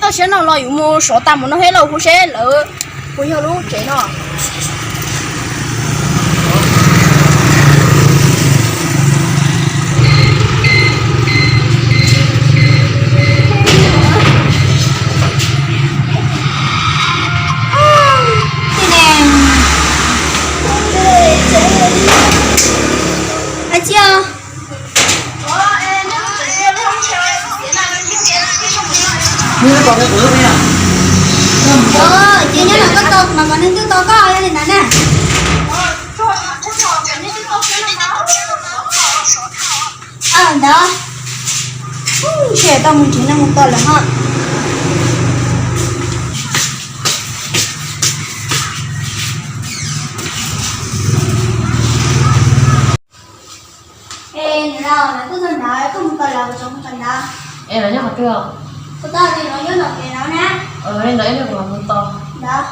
Siab no los yus mus sov tag mus no thiab los hu seb lawv puas yog lub tsev no. Ais txiv, ces nyob no koj tau mas kom neeg twb tau koj yog li ntawd na. Ntawd, ntshe tau mus ntsev no mus tau lawm ho. Es niam laus, lawv tuaj txog ntawd, koj mus tau lawv, kuv tseem mus txog ntawd. Es lawv nyob qhov twg? Kuv tau tias lawv nyob tom kev lawm na. Li ntawd ib pliag kuv mam mus tau. Ntawd.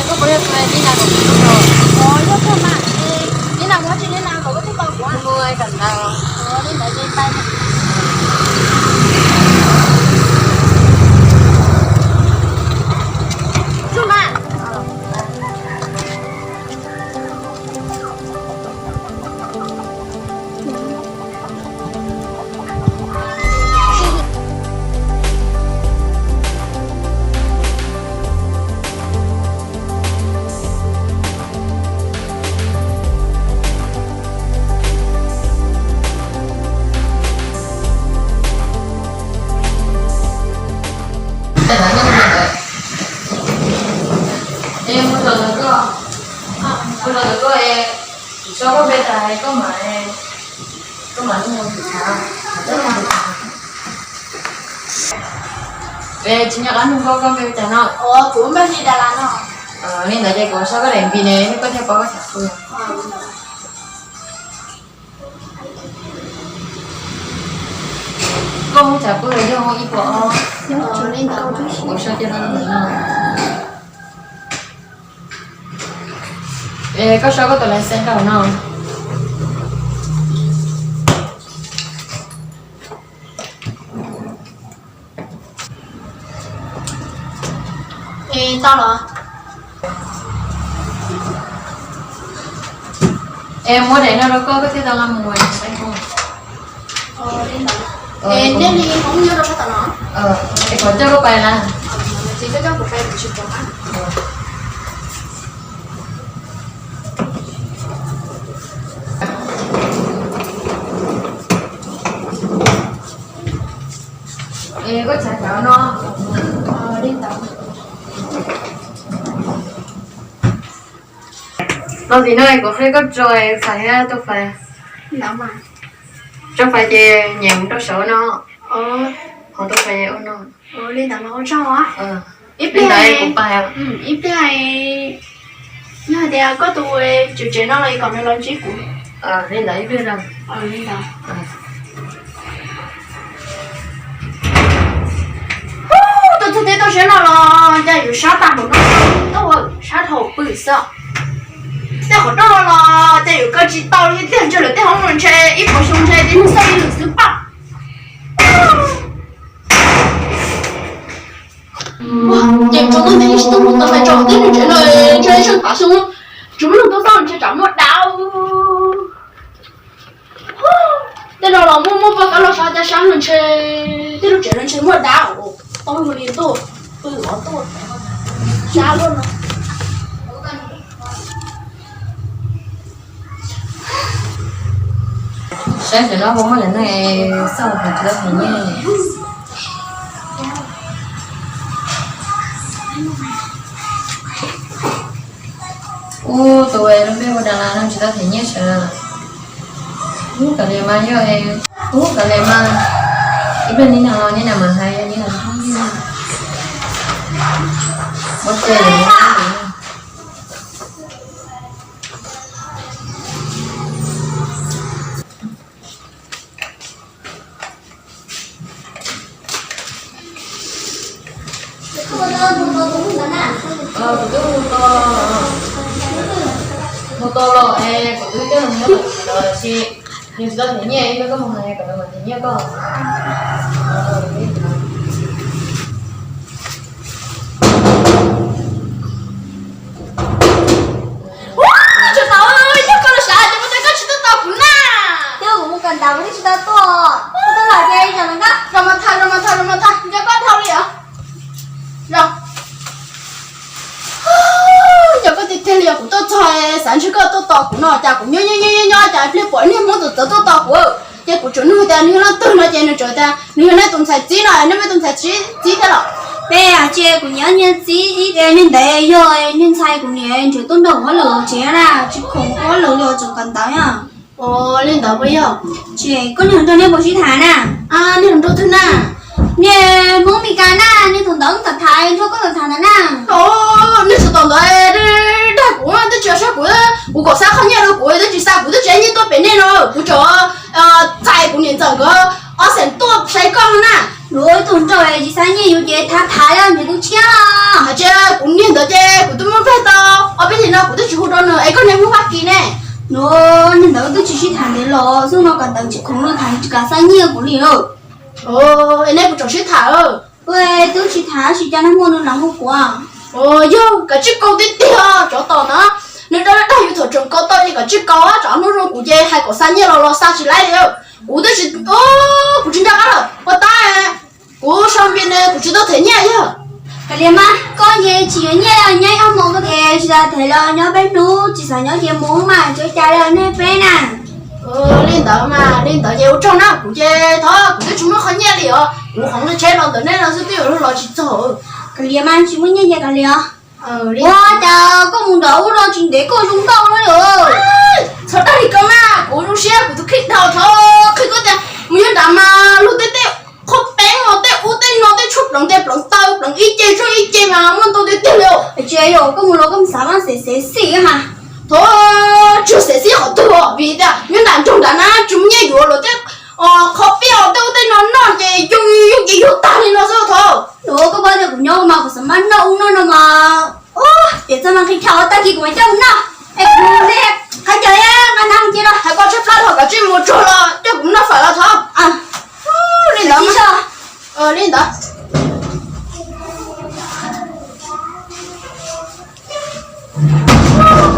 Koj puas yog tus Nina, koj puas yog koj mas? Nina, kuv tsis Nina, koj twb tau kuv. Li ntawd ces pais. Es mus los ntawm koj, mus los ntawm koj es, tsis tso koj pe tas koj mam, koj mam li mus tus tshav. Es tsis nco qab nug koj, koj npe hu cas no? Kuv npe hu Dalas no. Li ntawd ces kuv sau koj daim npis ne, koj thiaj paub koj tshav pw. Koj muaj tshav pw yog ib puas ob? Kuv sau cia no. Es koj sau koj tus license rau no. Es tau los? Es muab daim no rau koj, koj thiaj tau los mus saib koj. Es nej li Hmoob nyob rau sab tom no? Es kom coj koj pais na. Ces koj coj kuv pais kuv tsis pom na. Es koj tshav tshav no. Li ntawd. Los vim no kuv qhia koj tso fais thiab tau fais. Tso fais ces nyem mus rau saum no. Ho tau fais ua no. Li ntawd mas ua tsaug. Ib pliag, ib pliag yog hais tias koj tus tswv tsev no los kom nws los ntsib kuv. Li ntawd ib pliag. Li ntawd. Tus txog teb tau siab no los cas yuav sab tag npaum no, tuaj sab dhau pw xwb. Tej qhov rooj no los cas yuav kaw tsis tau li, tiag ntshe lawv tej hoob no ntshe ib puas xyoo ntshe tib neeg xauj li lwm xwb paj. Ces tso tuaj ntej tsis tau mus tau pes tsawg tej neeg tsev no, ntshe sab tav xyoo tsis muaj neeg tuaj xauj ntshe tsam muaj dab. Tej no los muaj muaj poj kab los sab cas sab no ntshe tej lub tsev no ntshe muaj dab os, tau mus li tuaj pw os tuaj sab luaj no. Saib ntawm no puas muaj cov neeg xauj kuv tsis tau them nyiaj. Ub, tus lub npe hu Dalas no tsis tau them nyiaj sawv. Ub, kav liam mas yog, ub, kav liam mas. Ib pliag Nina los Nina mam hais, Nina tsis muaj nyiaj. Ua cas yuav muaj nyiaj. Kuv twb mus tau, mus tau los es kuv twb coj nws mus nyob tom tsev lawm, tiam sis nws tsis tau them nyiaj, ib pliag koj mus nrog nws kom nws them nyiaj koj. Tsis tau, yog koj los sav ces ua cas koj tsis tuaj tos kuv na. Yog kuv mus kawm ntawv kuv thiaj tsis tau tuaj, koj tuaj los ces zaum no koj los mas tham, los mas tham, los mas tham, nco koj dhau li os. Los. Nco koj tiag tiag li os, kuv tuaj txog xav ntshe koj tuaj tos kuv no, cas kuv nyob nyob nyob nyob cas ib pliag pom niag Hmoob txawv txawv tuaj tos kuv. Ces kuv tseem nug tias nws yog leej twg no ces nws tseem tias nws yog nej tus ntxhais txib no, nej muaj tus ntxhais txib thiab los? Peb hais tias kuv nyiam niag txib ib, niag ntawd yog niag ntxhais kuv niam, ntshe tuaj nrog kuv ob leeg los tsev na, tsis khoom kuv ob leeg li os, tseem kawm ntawv na. Ua li ntawd puas yog? Ces koj niag hluas nraug nej puas sib tham na? Niag hluas nraug twg na? Niag Hmoob Mes Kas na, niag thaum ntawd tham tham nrog koj tham tham ntawd na. Niag thaum ntawd dag kuv twb tsis saib kuv, kuv kom xa qhov nyiaj rau kuv twb tsis xa, kuv twb tsis nyiaj tuaj pem nej no, kuv tseem txais kuv niam ntxawm nkawd ob xees tuaj saib koj na. Luag ib tug nraug tsis xa nyiaj yus ces tham tham yog nws tus tshiab los. Hais tias kuv niag ntawd ces kuv twb muab npaj tau ob peb hlis no kuv twb tsis hu rau nws es koj niag Hmoob Fab Kis ne. Nws niag ntawd twb tsis sib tham ntev los xwb no, kawm ntawv tsis khoom no tham tsis kam xa nyiaj kuv li lauj. Es nej puas tseem sib tham? Twb tsis tham, tab sis cas nag hmo nws lam hu kuv. Yog kav tsij kaus tiag tiag, tsov tom na, nws dag dag yus thaum tseem kaus tau ces kav tsij kaus, tsam hnub zoo kuv ces hais kom xa nyiaj los los xa tsis laib li. Kuv twb tsis, kuv tsis nco qab lawm, ua tab kuv sau npias nws, kuv tsis tau them nyiaj yog. Kav liam mas, koj ces tsis yuav nyiaj, nyob ib hmo koj ces tsis tau them los nyob peb hnub, tsis xav nyob ces mus mas tsis ua cas li nej peb na. Li ntawd mas, li ntawd ces ua tsaug na, kuv ces thov kuv twb tsis muaj qhov nyiaj li os, kuv qhov nqi tsheb los ntawm nej no xwb twb yuav los tsis txog. Kav liam mas, tsis muaj nyiaj ces kav liam. Ua cas koj mus nram ub no tsis ntev koj zoo nkauj no li. Txhob dag li ko mas, kuv zoo siab kuv tus kheej dhau, thov qhia koj tias mus nyob nrad mas luag tej tej qhov peeb os, tej ub tej no, tej tshuaj pleev tes pleev taw pleev ib ce zog ib ce mas muaj ntau tiag tiag li. Tsis yog koj mus los koj mus xav mas xev xev xij ha. Thov tsuag xev xij qhov twg, vim tias nyob nram nroog nrad na tsis muaj nyiaj yuav los tej qhov piaj os, tej ub tej no noj ces yooj yooj ces yug tag li no xwb thov. Koj paub tias kuv nyob mas kuv xav mas noj ub noj no mas tiam txaj mas nqhis dhau, tag kis kuv mam coj mus noj. Es kuv qhab cawv nqa nab mus cia los hais koj tshaib plab los kav tsij mus tsuag los coj kuv mus noj fawm los thov. Li ntawd, li ntawd.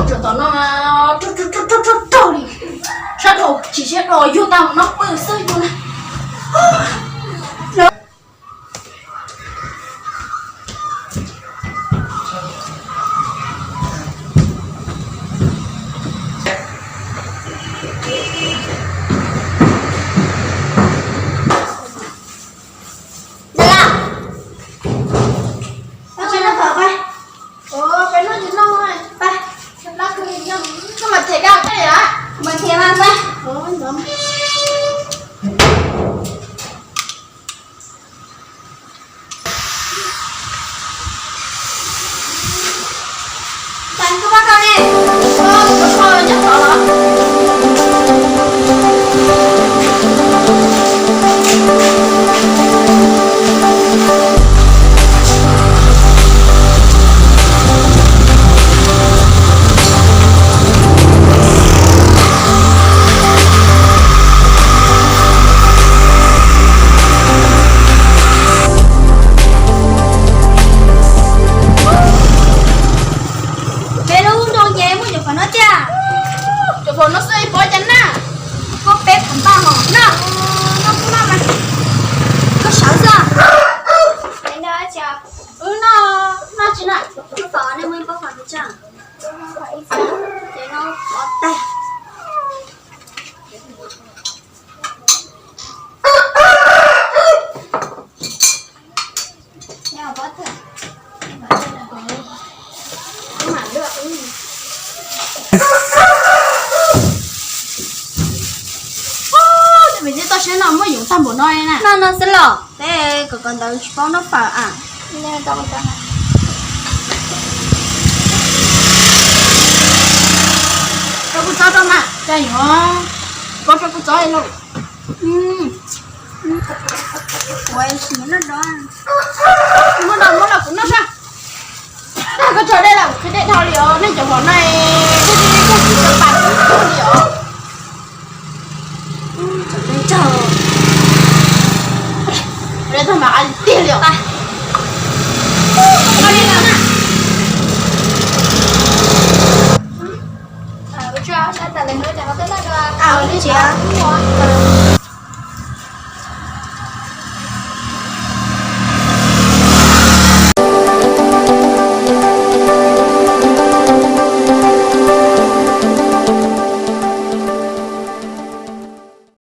Tsuag tom no, raug raug li, sab dhau tsis sab dhau yug tag mus noj pw xwb yug na. Koj mas them koj li a, mas them mas. Peb lub nroog ces muaj cov phom no tiag. Cov phom no xwb pob cas na. Koj peb phom npaj hos na. No kuv noj mas. Koj sawv xwb. Wb noj, noj tsis na. Koj pom nej muaj ib pob phom tsa. Ces no pov tag. Toj siab no muaj yoov tag npaum no na. Noj no xwb los, peb kawm kawm ntawv tsis paub noj fawm a. Rau kuv txob rau mas, cas yuav, rau kuv txob li lauj. Kuv tsis noj do, muab do muab los kuv noj sab. Tag koj tso dej los kuv qhib dej dhau li os, nej cov hluas no, dej dej dej koj tsis tau pas li os. Tag mas tiag li os.